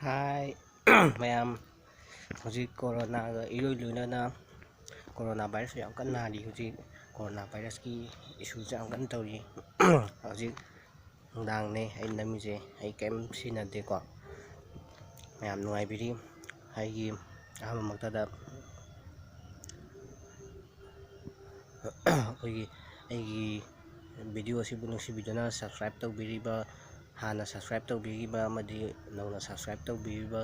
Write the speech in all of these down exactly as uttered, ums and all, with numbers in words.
ꯍꯥꯏ꯫ ꯃꯌꯥꯝ, ꯍꯧꯖꯤꯛ ꯀꯣꯔꯣꯅꯥꯒ ꯏꯔꯣꯏ ꯂꯣꯏꯅꯅ ꯀꯣꯔꯣꯅꯥ ꯚꯥꯏꯔꯁꯁꯨ ꯌꯥꯝ ꯀꯟꯅ ꯅꯥꯔꯤ꯫ ꯍꯧꯖꯤꯛ ꯀꯣꯔꯣꯅꯥ ꯚꯥꯏꯔꯁꯀꯤ ꯏꯁꯨꯁꯨ ꯌꯥꯝ ꯀꯟꯅ ꯇꯧꯔꯤ꯫ ꯍꯧꯖꯤꯛ ꯅꯨꯡꯗꯥꯡꯅꯦ ꯑꯩ ꯅꯝꯃꯤꯁꯦ, ꯑꯩ ꯀꯔꯤꯝ ꯁꯤꯖꯤꯟꯅꯗꯦꯀꯣ꯫ ꯃꯌꯥꯝ ꯅꯨꯡꯉꯥꯏꯕꯤꯔꯤ꯫ ꯑꯩꯒꯤ ꯑꯍꯥꯟꯕꯃꯛꯇꯗ ꯑꯩꯈꯣꯏꯒꯤ ꯑꯩꯒꯤ ꯚꯤꯗꯤꯑꯣ ꯑꯁꯤꯕꯨ ꯅꯨꯡꯁꯤꯕꯤꯗꯨꯅ ꯁꯕꯁꯀ꯭ꯔꯥꯏꯞ ꯇꯧꯕꯤꯔꯤꯕ, ꯍꯥꯟꯅ ꯁꯕꯁꯀ꯭ꯔꯥꯏꯞ ꯇꯧꯕꯤꯈꯤꯕ ꯑꯃꯗꯤ ꯅꯧꯅ ꯁꯕꯁꯀ꯭ꯔꯥꯏꯞ ꯇꯧꯕꯤꯔꯤꯕ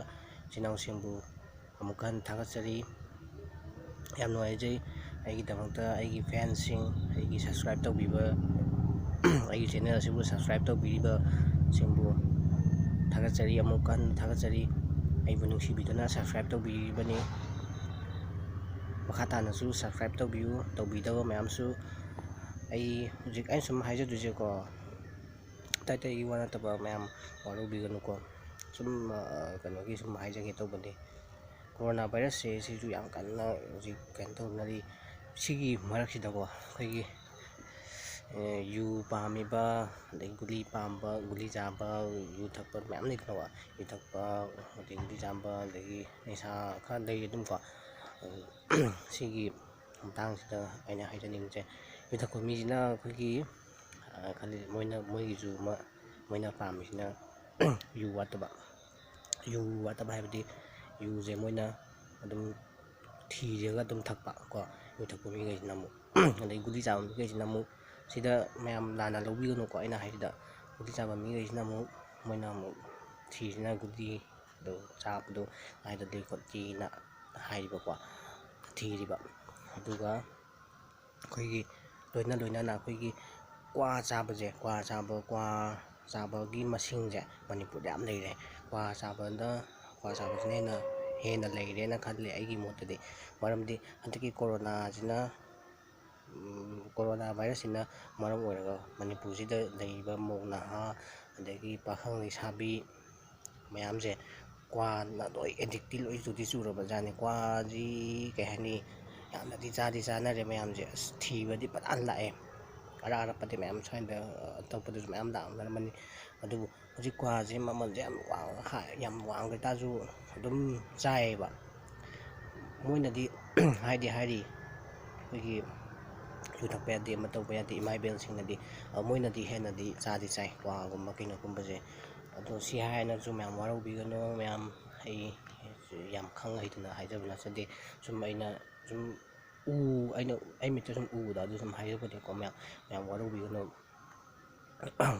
ꯏꯆꯤꯟ ꯏꯅꯥꯎꯁꯤꯡꯕꯨ ꯑꯃꯨꯛꯀ ꯍꯟꯅ ꯊꯥꯒꯠꯆꯔꯤ꯫ ꯌꯥꯝ ꯅꯨꯡꯉꯥꯏꯖꯩ꯫ ꯑꯩꯒꯤꯗꯃꯛꯇ ꯑꯩꯒꯤ ꯐꯦꯟꯁꯤꯡ, ꯑꯩꯒꯤ ꯁꯕꯁꯀ꯭ꯔꯥꯏꯞ ꯇꯧꯕꯤꯕ, ꯑꯩꯒꯤ ꯆꯦꯅꯦꯜ ꯑꯁꯤꯕꯨ ꯁꯕꯁꯀ꯭ꯔꯥꯏꯞ ꯇꯧꯕꯤꯔꯤꯕꯁꯤꯡꯕꯨ ꯊꯥꯒꯠꯆꯔꯤ, ꯑꯃꯨꯛꯀ ꯍꯟꯅ ꯊꯥꯒꯠꯆꯔꯤ꯫ ꯑꯩꯕꯨ ꯅꯨꯡꯁꯤꯕꯤꯗꯨꯅ ꯁꯕꯁꯀ꯭ꯔꯥꯏꯞ ꯇꯧꯕꯤꯔꯤꯕꯅꯤ꯫ ꯃꯈꯥ ꯇꯥꯅꯁꯨ ꯁꯕꯁꯀ꯭ꯔꯥꯏꯞ ꯇꯧꯕꯤꯌꯨ꯫ ꯇꯧꯕꯤꯗꯕ ꯃꯌꯥꯝꯁꯨ, ꯑꯩ ꯍꯧꯖꯤꯛ ꯑꯩꯅ ꯁꯨꯝ ꯍꯥꯏꯖꯗꯣꯏꯁꯦꯀꯣ, ꯑꯇꯩ ꯑꯇꯩꯒꯤ ꯋꯥ ꯅꯠꯇꯕ, ꯃꯌꯥꯝ ꯋꯥꯔꯧꯕꯤꯒꯅꯨꯀꯣ꯫ ꯁꯨꯝ, ꯑ, ꯀꯩꯅꯣꯒꯤ ꯁꯨꯝ ꯍꯥꯏꯖꯒꯦ ꯇꯧꯕꯅꯤ꯫ ꯀꯣꯔꯣꯅꯥ ꯚꯥꯏꯔꯁꯁꯦ ꯁꯤꯁꯨ ꯌꯥꯝ ꯀꯟꯅ ꯍꯧꯖꯤꯛ ꯀꯩꯅꯣ ꯇꯧꯅꯔꯤ꯫ ꯁꯤꯒꯤ ꯃꯔꯛꯁꯤꯗꯀꯣ, ꯑꯩꯈꯣꯏꯒꯤ, ꯑꯦ, ꯌꯨ ꯄꯥꯝꯃꯤꯕ, ꯑꯗꯩ ꯒꯨꯂꯤ ꯄꯥꯝꯕ, ꯒꯨꯂꯤ ꯆꯥꯕ, ꯌꯨ ꯊꯛꯄ ꯃꯌꯥꯝ ꯂꯩꯗꯅꯀꯣ꯫ ꯌꯨ ꯊꯛꯄ, ꯑꯗꯩ ꯒꯨꯂꯤ ꯆꯥꯕ, ꯑꯗꯒꯤ ꯅꯤꯁꯥ ꯈꯔ ꯂꯩ ꯑꯗꯨꯝꯀꯣ꯫ ꯁꯤꯒꯤ ꯃꯇꯥꯡꯁꯤꯗ ꯑꯩꯅ ꯍꯥꯏꯖꯅꯤꯡꯕꯁꯦ, ꯌꯨ ꯊꯛꯄ ꯃꯤꯁꯤꯅ ꯑꯩꯈꯣꯏꯒꯤ, ꯑ, ꯈꯜꯂꯤ, ꯃꯣꯏꯅ, ꯃꯣꯏꯒꯤꯁꯨ ꯑꯃ, ꯃꯣꯏꯅ ꯄꯥꯝꯃꯤꯁꯤꯅ ꯌꯨ ꯋꯥꯠꯇꯕ꯫ ꯌꯨ ꯋꯥꯠꯇꯕ ꯍꯥꯏꯕꯗꯤ ꯌꯨꯁꯦ ꯃꯣꯏꯅ ꯑꯗꯨꯝ ꯊꯤꯔꯒ ꯑꯗꯨꯝ ꯊꯛꯄ ꯀꯣ, ꯌꯨ ꯊꯛꯄ ꯃꯤꯈꯩꯁꯤꯅ ꯑꯃꯨꯛ꯫ ꯑꯗꯩ ꯒꯨꯂꯤ ꯆꯥꯕ ꯃꯤꯈꯩꯁꯤꯅ ꯑꯃꯨꯛ, ꯁꯤꯗ ꯃꯌꯥꯝ ꯂꯥꯟꯅ ꯂꯧꯕꯤꯒꯅꯨꯀꯣ ꯑꯩꯅ ꯍꯥꯏꯁꯤꯗ꯫ ꯒꯨꯂꯤ ꯆꯥꯕ ꯃꯤꯈꯩꯁꯤꯅ ꯑꯃꯨꯛ, ꯃꯣꯏꯅ ꯑꯃꯨꯛ ꯊꯤꯔꯤꯁꯤꯅ ꯒꯨꯂꯤꯗꯣ ꯆꯥꯕꯗꯣ ꯀꯥꯏꯗ ꯂꯩ ꯈꯣꯠꯀꯦꯅ ꯍꯥꯏꯔꯤꯕꯀꯣ, ꯊꯤꯔꯤꯕ꯫ ꯑꯗꯨꯒ ꯑꯩꯈꯣꯏꯒꯤ ꯂꯣꯏꯅ ꯂꯣꯏꯅꯅ ꯑꯩꯈꯣꯏꯒꯤ ꯀ꯭ꯋꯥ ꯆꯥꯕꯁꯦ, ꯀ꯭ꯋꯥ ꯆꯥꯕ, ꯀ꯭ꯋꯥ ꯆꯥꯕꯒꯤ ꯃꯁꯤꯡꯁꯦ ꯃꯅꯤꯄꯨꯔꯗ ꯌꯥꯝ ꯂꯩꯔꯦ꯫ ꯀ꯭ꯋꯥ ꯆꯥꯕꯗ, ꯀ꯭ꯋꯥ ꯆꯥꯕꯁꯤꯅ ꯍꯦꯟꯅ, ꯍꯦꯟꯅ ꯂꯩꯔꯦꯅ ꯈꯜꯂꯦ ꯑꯩꯒꯤ ꯃꯣꯠꯇꯗꯤ꯫ ꯃꯔꯝꯗꯤ ꯍꯟꯗꯛꯀꯤ ꯀꯣꯔꯣꯅꯥꯁꯤꯅ, ꯎꯝ, ꯀꯣꯔꯣꯅꯥ ꯚꯥꯏꯔꯁꯁꯤꯅ ꯃꯔꯝ ꯑꯣꯏꯔꯒ ꯃꯅꯤꯄꯨꯔꯁꯤꯗ ꯂꯩꯔꯤꯕ ꯃꯧ ꯅꯍꯥ, ꯑꯗꯒꯤ ꯄꯥꯈꯪ ꯂꯩꯁꯥꯕꯤ ꯃꯌꯥꯝꯁꯦ ꯀ꯭ꯋꯥꯅ ꯂꯣꯏ ꯑꯦꯗꯤꯛꯇꯤ ꯂꯣꯏ ꯆꯨꯗꯤ ꯆꯨꯔꯕꯖꯥꯠꯅꯤ꯫ ꯀ꯭ꯋꯥꯁꯤ ꯀꯩ ꯍꯥꯏꯅꯤ, ꯌꯥꯝꯅꯗꯤ ꯆꯥꯗꯤ ꯆꯥꯅꯔꯦ ꯃꯌꯥꯝꯁꯦ꯫ ꯑꯁ, ꯊꯤꯕꯗꯤ ꯐꯖꯅ ꯂꯥꯛꯑꯦ꯫ ꯑꯔꯥꯞ ꯑꯔꯥꯞꯄꯗꯤ ꯃꯌꯥꯝ ꯁ꯭ꯋꯥꯏꯗ ꯑꯇꯣꯞꯄꯗꯁꯨ ꯃꯌꯥꯝ ꯂꯥꯛꯑꯝꯒꯅꯤ꯫ ꯑꯗꯨꯕꯨ ꯍꯧꯖꯤꯛ ꯀ꯭ꯋꯥꯁꯦ ꯃꯃꯜꯁꯦ ꯌꯥꯝ ꯋꯥꯡ-, ꯌꯥꯝ ꯋꯥꯡꯕ ꯇꯥꯔꯁꯨ ꯑꯗꯨꯝ ꯆꯥꯏꯌꯦꯕ꯫ ꯃꯣꯏꯅꯗꯤ ꯍꯥꯏꯗꯤ ꯍꯥꯏꯔꯤ, ꯑꯩꯈꯣꯏꯒꯤ ꯌꯨ ꯊꯛꯄ ꯌꯥꯗꯦ, ꯑꯃ ꯇꯧꯕ ꯌꯥꯗꯦ, ꯏꯃꯥ ꯏꯕꯦꯜꯁꯤꯡꯅꯗꯤ, ꯑ, ꯃꯣꯏꯅꯗꯤ ꯍꯦꯟꯅꯗꯤ ꯆꯥꯗꯤ ꯆꯥꯏ ꯀ꯭ꯋꯥꯒꯨꯝꯕ ꯀꯩꯅꯣꯒꯨꯝꯕꯁꯦ꯫ ꯑꯗꯣ ꯁꯤ ꯍꯥꯏꯅꯁꯨ ꯃꯌꯥꯝ ꯋꯥꯔꯧꯕꯤꯒꯅꯨ, ꯃꯌꯥꯝ ꯑꯩ ꯌꯥꯝ ꯈꯪ ꯍꯩꯗꯅ ꯍꯥꯏꯖꯕ ꯅꯠꯆꯗꯦ꯫ ꯁꯨꯝ ꯑꯩꯅ ꯁꯨꯝ ꯎ-, ꯑꯩꯅ ꯑꯩ ꯃꯤꯠꯇ ꯁꯨꯝ ꯎꯕꯗ ꯑꯗꯨ ꯁꯨꯝ ꯍꯥꯏꯖꯕꯅꯤꯀꯣ ꯃꯌꯥꯝ꯫ ꯃꯌꯥꯝ ꯋꯥꯔꯧꯕꯤꯒꯅꯨ,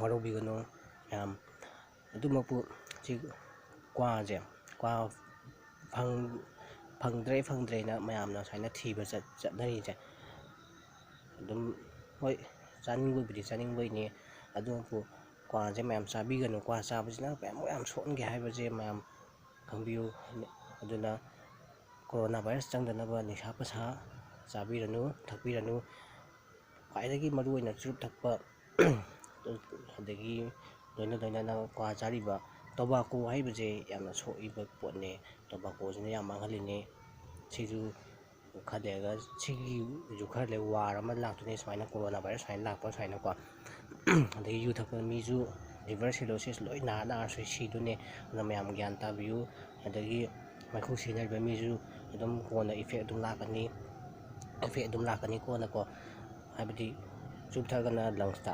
ꯋꯥꯔꯧꯕꯤꯒꯅꯨ ꯃꯌꯥꯝ꯫ ꯑꯗꯨꯃꯛꯄꯨ ꯁꯤ ꯀ꯭ꯋꯥꯁꯦ, ꯀ꯭ꯋꯥ ꯐꯪ-, ꯐꯪꯗ꯭ꯔꯦ ꯐꯪꯗ꯭ꯔꯦꯅ ꯃꯌꯥꯝꯅ ꯁꯨꯃꯥꯏꯅ ꯊꯤꯕ ꯆꯠ-, ꯆꯠꯅꯔꯤꯁꯦ ꯑꯗꯨꯝ, ꯍꯣꯏ, ꯆꯥꯅꯤꯡꯕꯕꯨꯗꯤ ꯆꯥꯅꯤꯡꯕꯩꯅꯤ꯫ ꯑꯗꯨꯕꯨ ꯀ꯭ꯋꯥꯁꯦ ꯃꯌꯥꯝ ꯆꯥꯕꯤꯒꯅꯨ, ꯀ꯭ꯋꯥ ꯆꯥꯕꯁꯤꯅ ꯀꯌꯥꯃꯨꯛ ꯌꯥꯝ ꯁꯣꯛꯍꯟꯒꯦ ꯍꯥꯏꯕꯁꯦ ꯃꯌꯥꯝ ꯈꯪꯕꯤꯌꯨ꯫ ꯑꯗꯨꯅ ꯀꯣꯔꯣꯅꯥ ꯚꯥꯏꯔꯁ ꯆꯪꯗꯅꯕ ꯅꯤꯁꯥ ꯄꯁꯥ ꯆꯥꯕꯤꯔꯅꯨ, ꯊꯛꯄꯤꯔꯅꯨ꯫ ꯈ꯭ꯋꯥꯏꯗꯒꯤ ꯃꯔꯨꯑꯣꯏꯅ ꯆꯨꯔꯨꯞ ꯊꯛꯄ, ꯑꯗꯒꯤ ꯂꯣꯏꯅ ꯂꯣꯏꯅꯅ ꯀ꯭ꯋꯥ ꯆꯥꯔꯤꯕ, ꯇꯣꯕꯥꯀꯣ ꯍꯥꯏꯕꯁꯦ ꯌꯥꯝꯅ ꯁꯣꯛꯏꯕ ꯄꯣꯠꯅꯦ꯫ ꯇꯣꯕꯥꯀꯣꯁꯤꯅ ꯌꯥꯝ ꯃꯥꯡꯍꯜꯂꯤꯅꯦ꯫ ꯁꯤꯁꯨ ꯈꯔ ꯂꯩꯔꯒ, ꯁꯤꯒꯤꯁꯨ ꯈꯔ ꯂꯩꯔꯒ ꯋꯥꯔ ꯑꯃ ꯂꯥꯛꯇꯣꯏꯅꯦ, ꯁꯨꯃꯥꯏꯅ ꯀꯣꯔꯣꯅꯥ ꯚꯥꯏꯔꯁ ꯁꯨꯃꯥꯏꯅ ꯂꯥꯛꯄ ꯁꯨꯃꯥꯏꯅꯀꯣ꯫ ꯑꯗꯒꯤ ꯌꯨ ꯊꯛꯄ ꯃꯤꯁꯨ ꯂꯤꯚꯔ ꯁꯤꯔꯣꯁꯤꯁ ꯂꯣꯏ ꯅꯥꯔ ꯅꯥꯔ ꯁꯤ-, ꯁꯤꯗꯣꯏꯅꯦ꯫ ꯑꯗꯨꯅ ꯃꯌꯥꯝ ꯒ꯭ꯌꯥꯟ ꯇꯥꯕꯤꯌꯨ꯫ ꯑꯗꯒꯤ ꯃꯩꯈꯨ ꯁꯤꯖꯤꯟꯅꯔꯤꯕ ꯃꯤꯁꯨ ꯑꯗꯨꯝ ꯀꯣꯟꯅ ꯏꯐꯦꯛ ꯑꯗꯨꯝ ꯂꯥꯛꯀꯅꯤ, ꯏꯐꯦꯛ ꯑꯗꯨꯝ ꯂꯥꯛꯀꯅꯤ ꯀꯣꯟꯅꯀꯣ꯫ ꯍꯥꯏꯕꯗꯤ ꯆꯨꯔꯨꯞ ꯊꯛꯑꯒꯅ ꯂꯪꯁꯇ,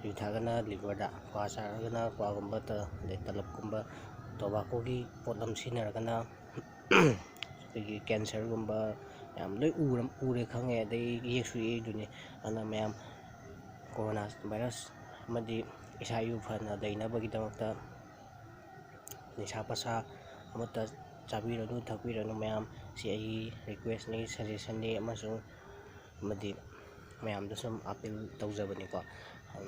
ꯌꯨ ꯊꯛꯑꯒꯅ ꯂꯤꯚꯔꯗ, ꯀ꯭ꯋꯥ ꯆꯥꯔꯒꯅ ꯀ꯭ꯋꯥꯒꯨꯝꯕ ꯇ-, ꯑꯗꯩ ꯇꯂꯞꯀꯨꯝꯕ, ꯇꯣꯕꯥꯀꯣꯒꯤ ꯄꯣꯠꯂꯝ ꯁꯤꯖꯤꯟꯅꯔꯒꯅ ꯑꯩꯈꯣꯏꯒꯤ ꯀꯦꯟꯁꯔꯒꯨꯝꯕ ꯃꯌꯥꯝ ꯂꯣꯏ ꯎꯔ-, ꯎꯔꯦ ꯈꯪꯉꯦ, ꯑꯗꯩ ꯌꯦꯛꯁꯨ ꯌꯦꯛꯏꯗꯨꯅꯤ꯫ ꯑꯗꯨꯅ ꯃꯌꯥꯝ ꯀꯣꯔꯣꯅꯥ ꯚꯥꯏꯔꯁ ꯑꯃꯗꯤ ꯏꯁꯥ ꯏꯎ ꯐꯅ ꯂꯩꯅꯕꯒꯤꯗꯃꯛꯇ ꯅꯤꯁꯥ ꯄꯁꯥ ꯑꯃꯠꯇ ꯆꯥꯕꯤꯔꯅꯨ, ꯊꯛꯄꯤꯔꯅꯨ ꯃꯌꯥꯝ꯫ ꯁꯤ ꯑꯩꯒꯤ ꯔꯤꯀ꯭ꯋꯦꯁꯅꯤ, ꯁꯖꯦꯁꯟꯅꯤ, ꯑꯃꯁꯨꯡ ꯑꯃꯗꯤ ꯃꯌꯥꯝꯗ ꯁꯨꯝ ꯑꯥꯄꯤꯜ ꯇꯧꯖꯕꯅꯤꯀꯣ꯫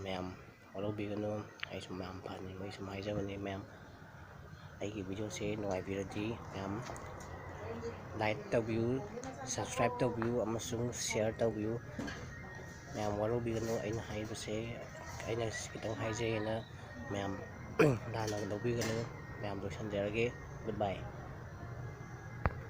ꯃꯌꯥꯝ ꯋꯥꯔꯧꯕꯤꯒꯅꯨ, ꯑꯩꯁꯨ ꯃꯌꯥꯝ ꯐꯍꯟꯅꯤꯡꯕꯒꯤ ꯁꯨꯝ ꯍꯥꯏꯖꯕꯅꯤ꯫ ꯃꯌꯥꯝ ꯑꯩꯒꯤ ꯚꯤꯗꯤꯑꯣꯁꯦ ꯅꯨꯡꯉꯥꯏꯕꯤꯔꯗꯤ ꯃꯌꯥꯝ ꯂꯥꯏꯛ ꯇꯧꯕꯤꯌꯨ, ꯁꯕꯁꯀ꯭ꯔꯥꯏꯞ ꯇꯧꯕꯤꯌꯨ ꯑꯃꯁꯨꯡ ꯁꯤꯌꯔ ꯇꯧꯕꯤꯌꯨ꯫ ꯃꯌꯥꯝ ꯋꯥꯔꯧꯕꯤꯒꯅꯨ, ꯑꯩꯅ ꯍꯥꯏꯔꯤꯕꯁꯦ ꯑꯩꯅ ꯈꯤꯇꯪ ꯍꯥꯏꯖꯩꯑꯅ ꯃꯌꯥꯝ ꯂꯥꯟꯅ ꯂꯧꯕꯤꯒꯅꯨ꯫ ꯃꯌꯥꯝ ꯂꯣꯏꯁꯤꯟꯖꯔꯒꯦ꯫ Goodbye꯫